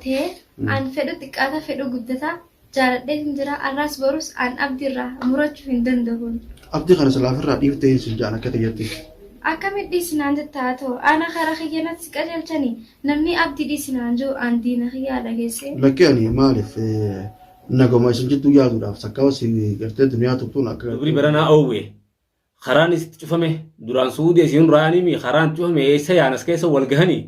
Tee an fedhu xiqqaata fedhu guddata jaaladheetin jira arraas borus an abdi irraa murachuu hin dandahuun. Abdii kana silaa ofirraa dhiiftee sin ja'an akka tiyyatti. Akkami dhiisi naan jetta haa ta'u ana kara kiyya natti si qajeelchani namni abdi dhiisi naan ji'u an diina kiyyaa dhageessee. Lakkii ani maaliif naguma isin jidduu yaaduudhaaf takkaa si gartee duniyaa tuqxuun akka Dubri baranaa oowwe karaan itti cufame duraan su'uudii asiin raa'anii karaan cufame eessa yaan as keessa wal gahanii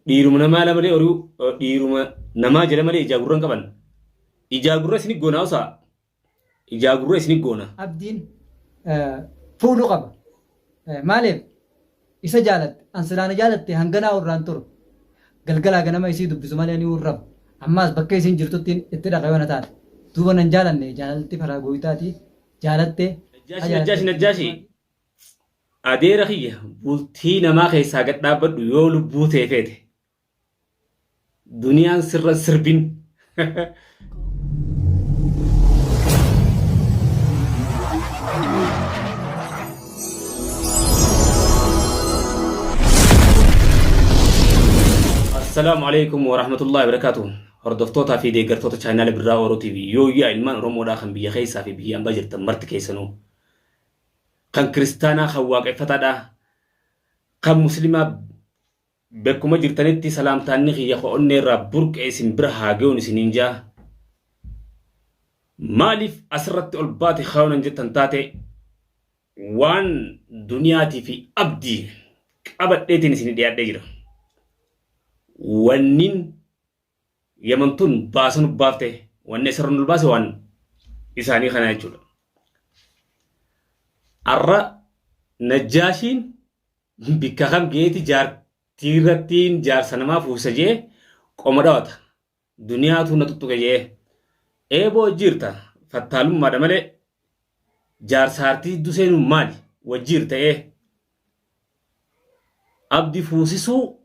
Dhiiruma namaa la malee horii dhiiruma namaa jala malee ijaa gurra hin qaban. Ijaa gurra isini goonaa osaa. Ijaa gurra isini goona. Abdiin fuudhuu qaba. Maaliif isa jaalatte an silaa na jaalatte hanganaa irraan turu. Galgalaa ganama isii dubbisu malee ni rafu. Ammaas bakka isiin jirtutti itti dhaqa yoo na taate. Duuba nan jaalanne jaalalti faraa gooytaati jaalatte. Najjaashi Najjaashi Najjaashi Adeera kiyya bultii namaa keessaa gad dhaabbadhu yoo lubbuu tee feete. Duniyaan sirra sirbin. Assalaamu alaikum wa rahmatullahi wa barakatuh. Hordoftootaa fi deeggartoota chaanaala Birraa Oro TV yooyyaa ilmaan Oromoodhaa kan biyya keessaa fi biyya ambaa jirtan marti keessanuu. Kan kiristaanaa kan waaqeffataadha. Kan muslimaa bekkuma jirtanitti salaamtaanni kiyya ka onnee irraa burqe isin bira haa ga'uun isiniin jaa. Maaliif asirratti ol baate kaayonan jettan taate waan duniyaatii fi abdii qabadheetiin isin dhiyaadhee jira. Wannin Yaman tun baasa nu baafte wanni asirra nu baase waan isaanii kana jechuudha. Arra Najjaashiin bikka kam geeti jaartii irrattiin jaarsa namaa fuusa jee qoma dhawata. Duniyaatu na tuttuqe jee. Eeboo jirta fattaalummaadha malee jaarsa hartii jidduu seenuun maali wajjiirta ee. Abdi fuusisuu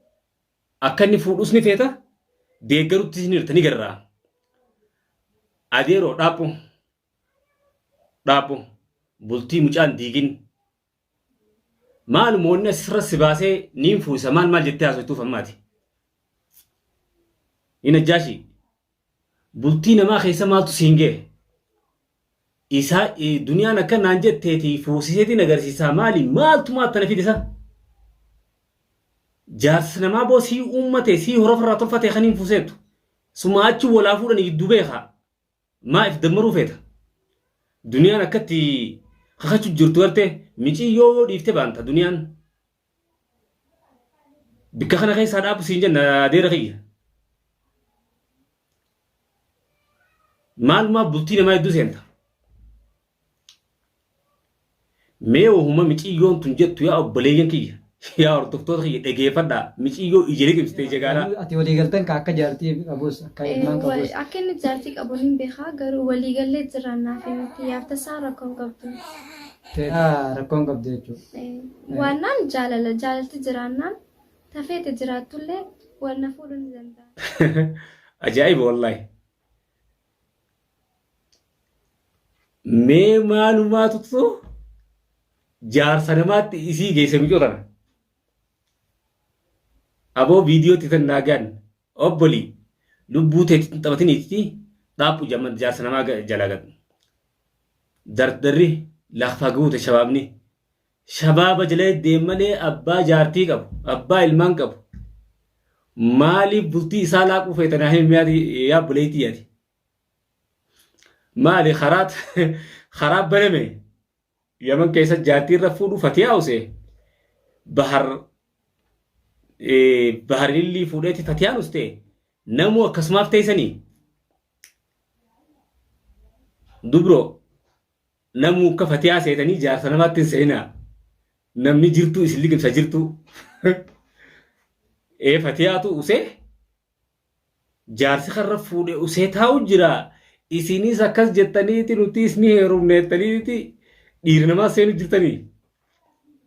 Akka inni fuudhus ni feeta, deeggaruttis ni jirta ni garraa. Adeeroo dhaaphu dhaaphu bultii mucaan diigin. Maaluma wanni asirra si baasee niin fuusisa maal maal jettee haasoftuuf ammaati. Ni najjaashi Bultii namaa keessa maaltu siin gahe? Isaa duniyaan akka naan jetteeti fuusiseetiin agarsiisaa maali maaltu maal tana fide isa? Jaarsa namaa boo sii uummate sii horofarraa tolfate kan hin fuuseettu. Sumaa achi walaa fuudhanii gidduu beekaa. Maa if dammaruu feeta? Duniyaan akkatti kakachu jirtu gartee miciyyoo yoo dhiifte baanta duniyaan. Bikka kana keessaa dhaabu siin jenna adeera kiyya. Maalumaaf bultii namaa hedduu seenta. Mee wahuma miciyyoon tun jettu yaa obboleeyyan kiyya yaa hordoftoota kiyya dhageeffadhaa miciyyoo ija liqimsite ija gaalaa. Ati walii galtan ka akka jaartii qabus akka ilmaan qabus. Akka inni jaartii qabu nin beeka garuu walii gallee jirra naaf miti yaaftasaa rakkoon qabdu. Rakkoon qabdu jechuudha. Waannaan jaalala jaalalti jiraannaan tafeete jiraattullee wal na fuudhuu ni danda'a. Ajaa'iba wallaahi. Mee maalumaatu jaarsa namaatti isii geesse micoo tana. Aboo viidiyootti tan naagaan obbolii lubbuu teetti hin taphatiniiti dhaaphu jaarsa namaa jalaa gad. Dardarri lafa guute shabaabni. Shabaaba jala deem malee abbaa jaartii qabu, abbaa ilmaan qabu. Maaliif bultii isaa laaquu feeta naa himi yaati yaa obboleettii yaati. Maali karaa karaa baname Yaman keessa jaartii irra fuudhu fatiyaa use bahar bahar ilillii fuudheeti fatiyaan uste namuu akkasumaaf teessanii dubro namuu akka fatiyaa seetanii jaarsa namaatti hin seenaa namni jirtuu isin liqimsa jirtuu ee fatiyaatu usee Jaarsi karra fuudhe usee taa'u jira. Isinis akkas jettaniiti nutiis ni heerumne jettaniiti dhiira namaa seenu jirtanii.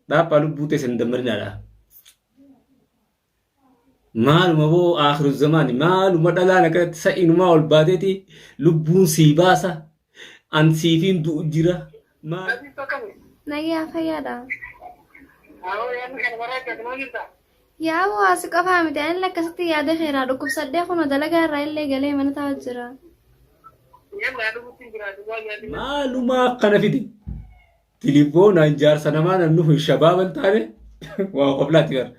Dhaaphaa lubbuu teessan hin dammarinaadha. Maaluma boo akhiru zamaani maaluma dhalaan akkanatti sa'inumaa ol baateeti lubbuun sii baasa an siifiin du'u jira. Maal Nagaya fayyaadha. Yaa hawaasa qofaa miti ani akkasitti yaada keeraa dhukkubsadhee kun dalagaa irraa illee galee mana taa'u jira. Maalumaa akkana fide. Tilifoonaan jaarsa namaa namni kun shabaaban taane waa qoflaati bara.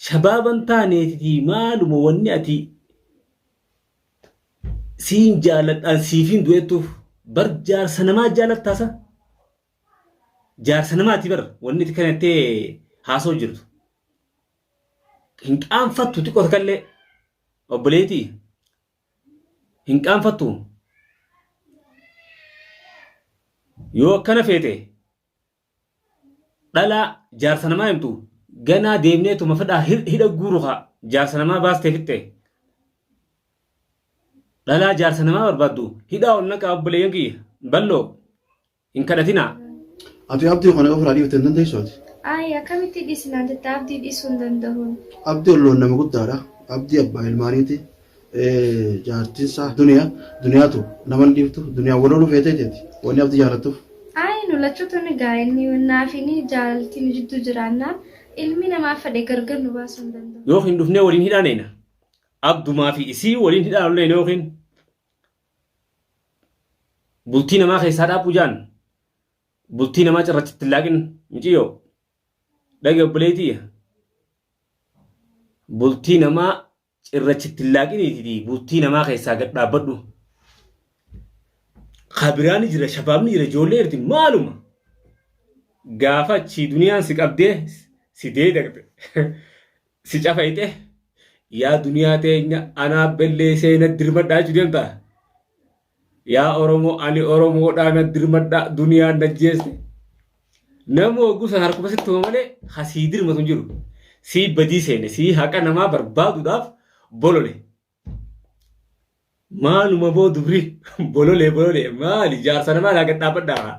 Shabaaban taaneeti maaluma wanni ati siin jaaladhaan siifin du'ettuuf bar jaarsa namaa jaalattaasa. Jaarsa namaati bar wanni ati kanattee haasa'u jirtu. Hin qaanfattu xiqqoo takkallee obboleetii hin qaanfattu. Yoo akkana feete dhalaa jaarsa namaa himtu ganaa deemneetuma fedhaa hidha guuru haa jaarsa namaa baastee fixxe. Dhalaa jaarsa namaa barbaaddu hidhaa ol naqaa obboleeyyan kiyya balloo hin kadhatinaa. Ati abdii kana ofirraa dhiifte hin dandeessu ati. Ay akkamitti dhiisinaan jette abdii dhiisuu hin danda'u. Abdii olloon nama guddaadha. Abdii abbaa ilmaaniiti. Jaartiin isaa duniyaa duniyaatu nama hin dhiiftu duniyaa wal ooluu feeteeti wanni abdii jaalattuuf. Ay nu lachuutu ni gaa inni naaf inni jaalaltii nu jidduu jiraannaan ilmi namaa fedhe gargar nu baasuu hin danda'u. Yookiin dhufnee waliin hidhaa neena. Abdumaa fi isii waliin hidhaa ol neena yookiin bultii namaa keessaa dhaabbu jaan bultii namaa cirrachitti hin laaqin miciyyoo dhage obboleettii bultii namaa cirrachitti hin laaqiniitii bultii namaa keessaa gad dhaabbadhu. Kabiraan jira shabaabni jira ijoollee jirti maaluma gaafa achii duniyaan si qabdee si deedaqxe si cafayxe yaa duniyaa teenya anaa bellee seena dirmadhaa jechuu deemtaa. Yaa Oromoo ani Oromoodhaa na dirmadhaa duniyaan na jeeste. Nama hogguu san harkuma sitti hima malee hasii dirmatu hin jiru. Sii badii seene sii haqa namaa barbaaduudhaaf bolole. Maaluma boo dubri bololee bololee maali jaarsa namaa laa gad dhaabbadhaa.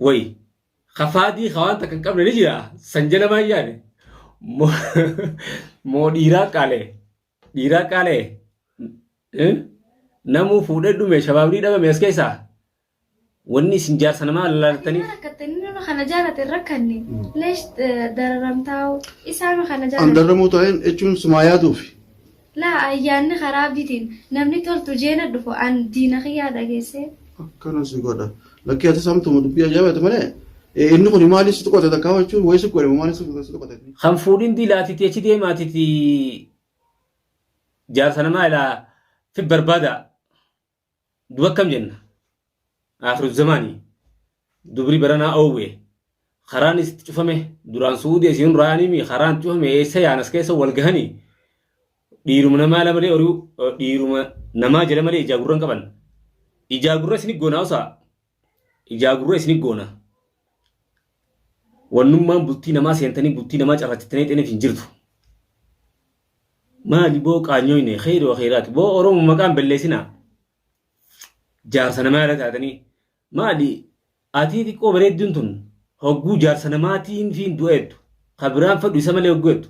Wayi kafaadii ka waan takka hin qabne ni jira san jala maal yaade moo dhiiraa qaalee dhiiraa qaalee namuu fuudhee dhume shabaabni dhabame as keessaa wanni isin jaarsa namaa laaltaniif. Rakkattanii nama kana jaalate hin rakkanne. Leesh dararamtaa'u isaama kana An jaalate. darramuu ta'een jechuun sumaa yaaduufi. Laa ayyaanni karaa abdiitiin namni toltu jeena dhufu an diina kiyyaa dhageessee. Akkana si godha. Lakkii ati samtuma dubbii ajaa'ibaati malee inni kun maaliif si tuqate takkaa jechuun wayii si godhe maaliif si tuqate. Kan fuudhin diilaatiti achi deemaatiti jaarsa namaa ilaa fi barbaada. Duba akkam jenna? Akhiru zamaanii dubri baranaa oowwe karaan itti cufame duraan su'uudii asiin raanii karaan cufame eessa yaan as keessa wal gahanii dhiiruma namaa la malee horii dhiiruma namaa jala malee ijaa gurra hin qaban. Ijaa gurra isin goonaa osaa ijaa gurra isin goona. Wannummaan bultii namaa seentanii bultii namaa carrachittanii xiniif hin jirtu. Maali boo qaanyoyne kheyri wa kheyraati boo Oromo maqaan balleessinaa. Jaarsa namaa irra taatanii maali atii xiqqoo bareedduun tun hogguu jaarsa namaatiin fiin du'eettu ka biraan fadhu isa malee hogguu jettu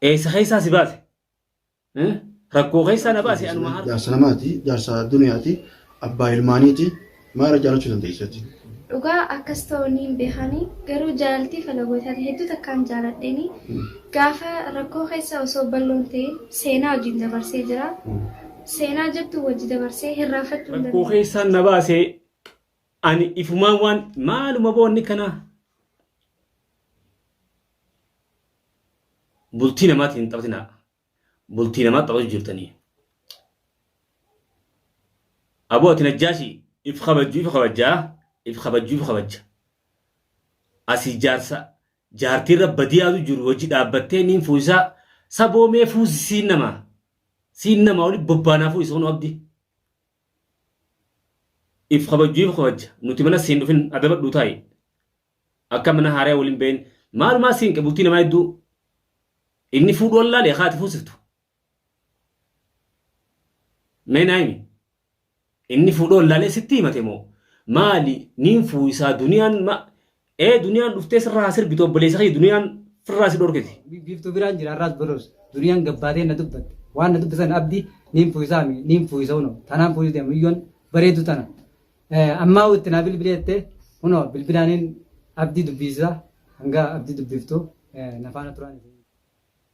eessa keessaa si baase rakkoo keessaa na baase anuma harka. Jaarsa namaati, jaarsa duniyaati, abbaa ilmaaniiti. Maal irra jaalachuu dandeessati? Dhugaa akkas ta'uu ni hin beekani garuu jaalaltii falagootaati hedduu takkaan jaaladheeni gaafa rakkoo keessa osoo balloon ta'in seenaa wajjin dabarsee jira. Seenaa jettu wajji dabarsee hirraanfachuu hin Rakkoo danda'u. keessaan na baase ani ifumaan waan maaluma boonni kana bultii namaatiin hin taphatinaa. Bultii namaa taphatu jirtanii. Aboo ati najjaashi if kabajju if kabajjaa if kabajju if kabajja. Asii jaarsa jaartiirra badiyaatu jiru hojii dhaabbattee niin fuusisaa saboo mee fuusi siin namaa siin namaa oli bobbaanaa fuusi kun abdi. If kabajju if kabajja nuti mana siin dhufin adabadhu taa'i. Akka mana haaraa waliin bahin maalumaa siin bultii namaa hedduu inni fuudhu wallaalee haati fuusiftu. Mee naa himi. Inni fuudhu wallaalee sitti himate moo maali niin fuuyisaa duniyaan ma ee duniyaan dhuftee sirraa haa sirbitu obboleessa kiyya duniyaan firraa si dhorkiti. Biiftuu biraan jira har'aas boruus duniyaan gabbaatee na dubbatte waan na dubbisan abdi niin fuuyisaa mi niin fuuyisa uno tanaan fuuyisuu deema miyyoon bareedu tana ammaa itti naa bilbilee jettee. Kunoo bilbilaaniin Abdii dubbiisa hanga Abdii dubbiftu na faana turaan isin.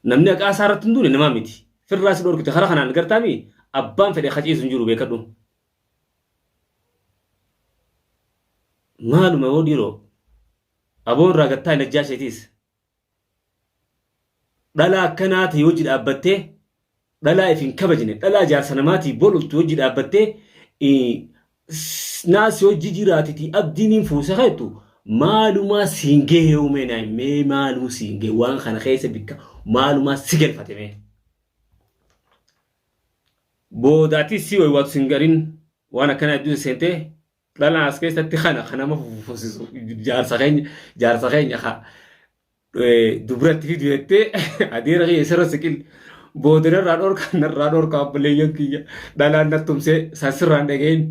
Namni haqaa isaa irratti hin duune namaa miti. Firraa si dhorkite kara kanaan gartaami abbaan fedhe ka ciisu hin jiru beekadhu. Maaluma yoo dhiiroo aboon irraa gattaa najjaasheetiis. Dhalaa akkanaa ta'e hojii dhaabbattee dhalaa if hin kabajne dhalaa jaarsa namaatii bololtu hojii dhaabbattee naas hojii jiraatiti abdiin hin fuuse keettu maalumaa siin gahee umee naa mee maaluu siin gahee waan kana keessa bikka maalumaa si galfate mee. Booda atis si waywaatu sin garin waan akkanaa hedduu seentee Dhalaan as keessatti kana kan nama fufusisu jaarsa keenya jaarsa keenya ka dubratti fidu jettee adeera kiyya sirra siqil booda narraa dhorka narraa dhorka obboleeyyan kiyya dhalaan na tumsee san sirraan dhaga'in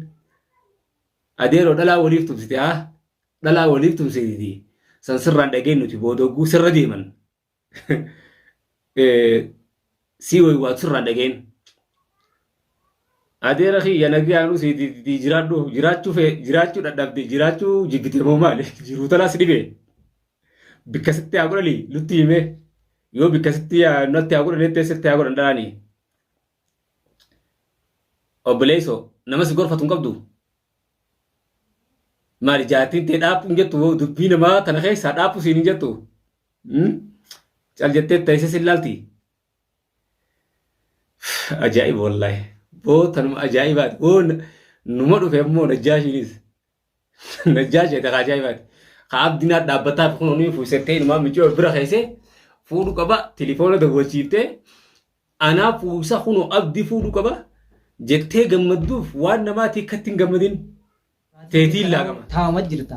adeeroo dhalaa waliif tumsite haa dhalaa waliif tumsititi san sirraan dhaga'in nuti booda hogguu sirra deeman sii waywaatu sirraan dhaga'in. Adeera kiyya nagayaanuu sii jiraadhu jiraachuu fee jiraachuu dhadhabde jiraachuu jibbite moo maali jiruu tanaa si dhibee bikka sitti haa godhanii nutti himee yoo bikka sitti natti haa godhanii jettee sitti haa godhan dhalaanii. Obboleessoo nama si gorfatu hin qabdu. Maali jaartiin tee dhaaphu hin jettu dubbii namaa tana keessaa dhaaphu siin hin jettu. Cal jettee teessee sin laalti. Ajaa'iba wallaahi. Boo tanuma ajaa'ibaati. Boo numa dhufe immoo najjaashiinis. Najjaashii ati ajaa'ibaati. Ka abdinaa dhaabbataa fi kun ni fuusettee inumaa miciyoo bira keessee fuudhu qaba tilifoona dawwachiiftee anaa fuusa kunoo abdii fuudhu qaba jettee gammadduuf waan namaatii akkatti hin gammadin. Teetiin laaqama. Taa'uma jirta.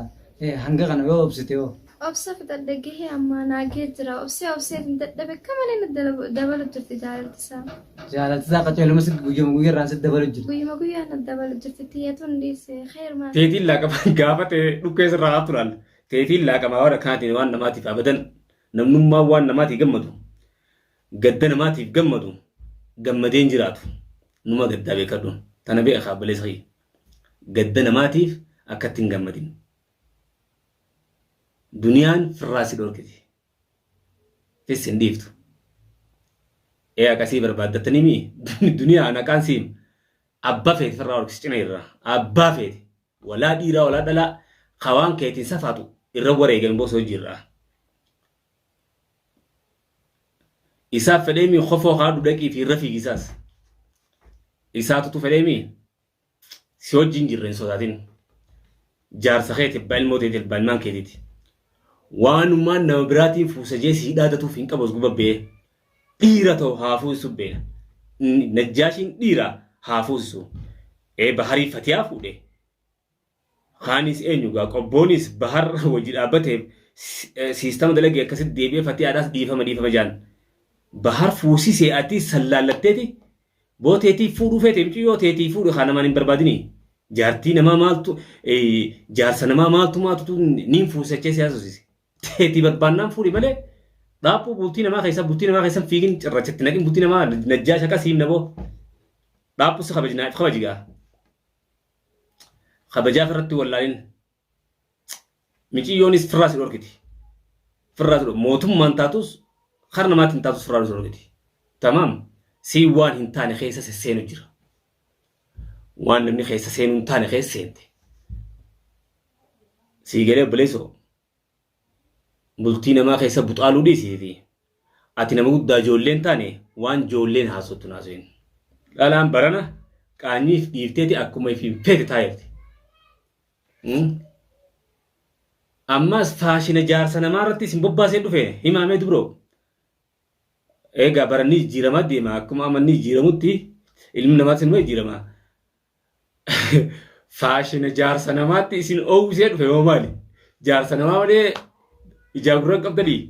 Hanga kana yoo obsite hoo? Obsa fixadhe gahee ammaa naa gahee jira. Obsee obseetiin dadhabe akka malee na dabalu jirti jaalalti isaa. Jaalalti isaa qaceeluma si guyyuma guyyarraan si dabalu jirti. Guyyuma guyyaan na dabalu jirti tiyyatuun dhiise kheer maal. Teetiin laaqama gaafa ta'e dhukkee sirraa haatu laalla. Teetiin laaqama waan akkanaatiin waan namaatiif abadan namnummaan waan namaatii gammadu gadda namaatiif gammadu gammadee hin jiraatu. Numa gaddaa beekadhu. Tana beekaa obboleessa kiyya. Gadda namaatiif akkatti hin gammadin. Duniyaan firraa si dhorkiti. Fis hin dhiiftu. Ee akkasii barbaaddattanii mii duniyaan haqaan siim abba feete firraa dhorkisi cina irra abbaa feete walaa dhiiraa walaa dhalaa kawaan keetiin safaatu irra wareegame boosoo hojii irraa. Isaaf fedhee mii kofoo kaadhu dhaqii fi irra fiigisaas. Isaatutu fedhee mii si wajjin jirra hin sodaatin. Jaarsa keeti abbaa ilmoo teeti abbaa ilmaan keetiiti. Waanumaan nama biraatiin fuusa jee si dhaadatuuf hin qabu as guba bee. Dhiira ta'u haa fuusisu beena. Najjaashiin dhiira haa fuusisu. Ee baharii fatiyaa fuudhe. Kaanis eenyu gaa qobboonis bahar wajji dhaabbateef siistama dalagee akkasitti deebi'ee fatiyaadhaas dhiifama dhiifama jaan. Bahar fuusisee ati sallaallatteeti boo teetii fuudhuu feete miciyyoo teetii fuudhi kaa namaan hin barbaadini. Jaartii namaa maaltu jaarsa namaa maaltu maatutu niin fuusachee si haasofsiise. Teetii barbaannaan fuudhi malee dhaaphuu bultii namaa keessa bultii namaa keessa fiigin cirrachatti naqin bultii namaa najjaash akkasii himna boo. Dhaaphuu si kabajnaa if kabaji gaa. Kabajaa firratti wallaalin. Miciyyoonis firraa si dhorkiti. Firraa si dhorkiti. Mootummaan taatus kara namaatiin taatus firraa si dhorkiti. Tamaam. Sii waan hin taane keessa sesseenu jira. Waan namni keessa seenuu hin taane keessa seente. Sii galee obboleessoo. Bultii namaa keessa buxaaluu dhiisiiti. Ati nama guddaa ijoolleen taane waan ijoolleen haasottu hin haasoyin. Dhalaan barana qaanyiif dhiifteeti akkuma ifiin feete taa'eerti. Ammas faashina jaarsa namaa irratti isin bobbaaseen dhufe himaamee dubroo. Egaa baranni jijjiiramaa deema akkuma amanni jijjiiramutti ilmi namaas inuma jijjiirama. Faashina jaarsa namaatti isin oowwisee dhufe moo maali? Jaarsa namaa malee ijaa gurra hin qabdanii?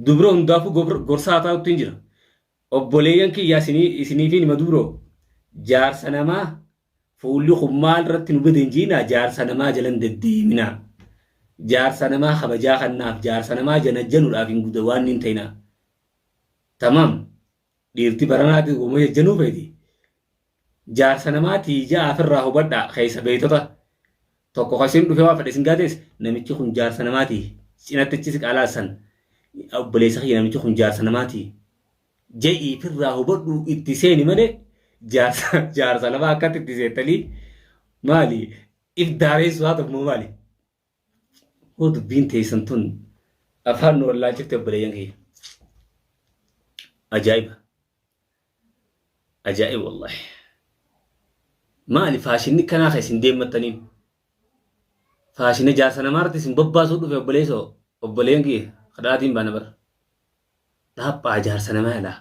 Dubra hundaafuu gorsaa haa taa'utti hin jira. Obboleeyyan kiyyaa isiniifiin hima dubroo. Jaarsa namaa fuulli kun maal irratti nu bade hin jiinaa jaarsa namaa jalan deddeeminaa. Jaarsa namaa kabajaa kannaaf jaarsa namaa janajjanuudhaaf hin guda waan hin ta'inaa. Tamaam. Dhiirti baranaati woma jajjanuu feeti. Jaarsa namaatii ija afirraa hubadhaa keessa beeytota. Tokko kan isin dhufee waa fedhe isin gaates namichi kun jaarsa namaati. Cinatti achi siqaalaa san obboleessa kiyya namichi kun jaarsa namaati. Je'ii firraa hubadhu itti seeni malee jaarsa jaarsa namaa akkatti itti seentanii maali if daareessu haa ta'u maali. Hoo dubbiin teessan tun afaan nu wallaalchifte obboleeyyan kiyya. Ajaa'iba. Ajaa'iba wallahi. Maali faashinni kanaa kan isin deemmattaniin? Faashina jaarsa namaa irratti isin bobbaasuu dhufe obboleessoo obboleeyyan kiyya kadhaatiin baana bara. Dhaaphaa jaarsa namaa ilaa.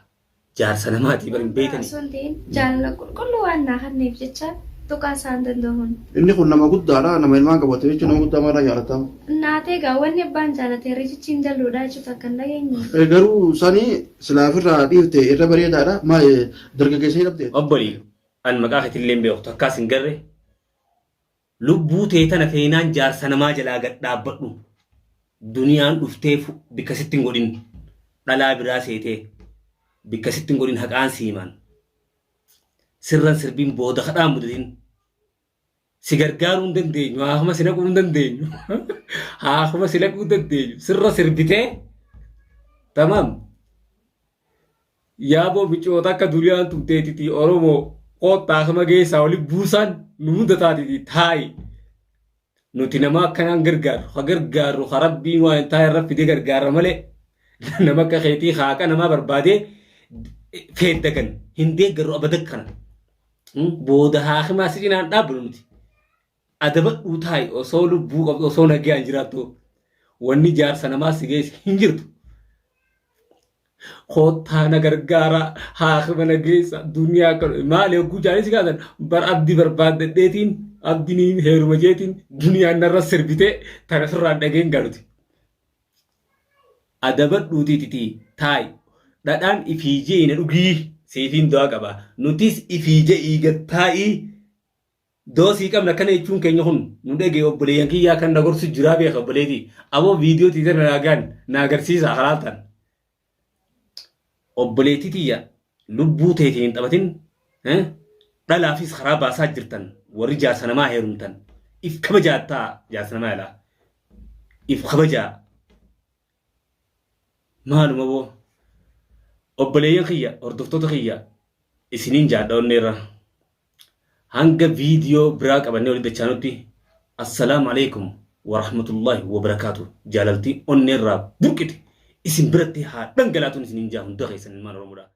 Jaarsa namaatii bar hin beeytanii. Osoo hin ta'in jaalala qulqulluu waan naa kenneef jecha tuqaa isaa hin danda'uun. Inni kun nama guddaadha, nama ilmaan qabate jechuun nama guddaa maalirraa jaalata? Naatee egaa wanni abbaan jaalate rijichi hin jalluudha jechuudha akka hin dhageenye. Garuu sani silaa ofirraa dhiifte irra bareedaadha. Maal dargaggeessa hin dhabde? Obbolii an maqaa keetillee hin beeku takkaas hin garre Lubbuu tee tana feenaan jaarsa namaa jalaa gad dhaabbadhu. Duniyaan dhuftee bikka sitti hin godhin. Dhalaa biraa seetee bikka sitti hin godhin haqaan si himaan. Sirran sirbin booda kadhaan mudatin. Si gargaaruu hin dandeenyu haakuma si naquu hin dandeenyu. Haakuma si naquu hin dandeenyu. Sirra sirbitee tamaam. Yaaboo micoota akka duniyaan tumteetiti Oromoo koottaa kama geessaa oli buusaan nu hunda taatiti taa'i. Nuti nama akkanaan gargaarru ha gargaarru ha rabbiin waan hin taane irra fidee gargaarra malee nama akka keetii haaqa namaa barbaadee feeddagan hin deeggarru abadan kana. Booda haakimaa si cinaan dhaabbannu nuti. Adabadhuu taa'i osoo lubbuu qabdu osoo nagayaan jiraattu wanni jaarsa namaa si geesse hin jirtu. Koottaa na gargaaraa haakima na geessa duniyaa akka maali hogguu jaalee si kaasan bar abdii barbaaddadheetiin abdiin heeruma jeetiin duniyaan narra sirbitee tana sirraan dhageen galuti. Adabadhuutiititi taa'i dhadhaan ifii je'i na dhugii siifiin du'aa qaba nutis ifii je'ii gad taa'ii Doosii qabna akkana jechuun keenya kun nu dhagee obboleeyyan kiyyaa kan na gorsu jiraa beeka obboleetii. Aboo viidiyoo tiita na gaan na agarsiisa halaaltan. Obboleettii tiyya lubbuu teetiin hin taphatin dhalaafis karaa baasaa jirtan warri jaarsa namaa heerumtan if kabajaa ta'a jaarsa namaa ilaa. If kabajaa. Maaluma boo. Obboleeyyan kiyya hordoftoota kiyya isiniin jaadha onneerra. Hanga viidiyoo biraa qabannee walitti dachaanutti Assalaamu Aleeykum Warahmatullaahi Wabarakaatuh jaalaltii onneerraa burqite isin biratti haa dhangalaatuun isiniin jaa hunda keessan ilmaan Oromoodhaa.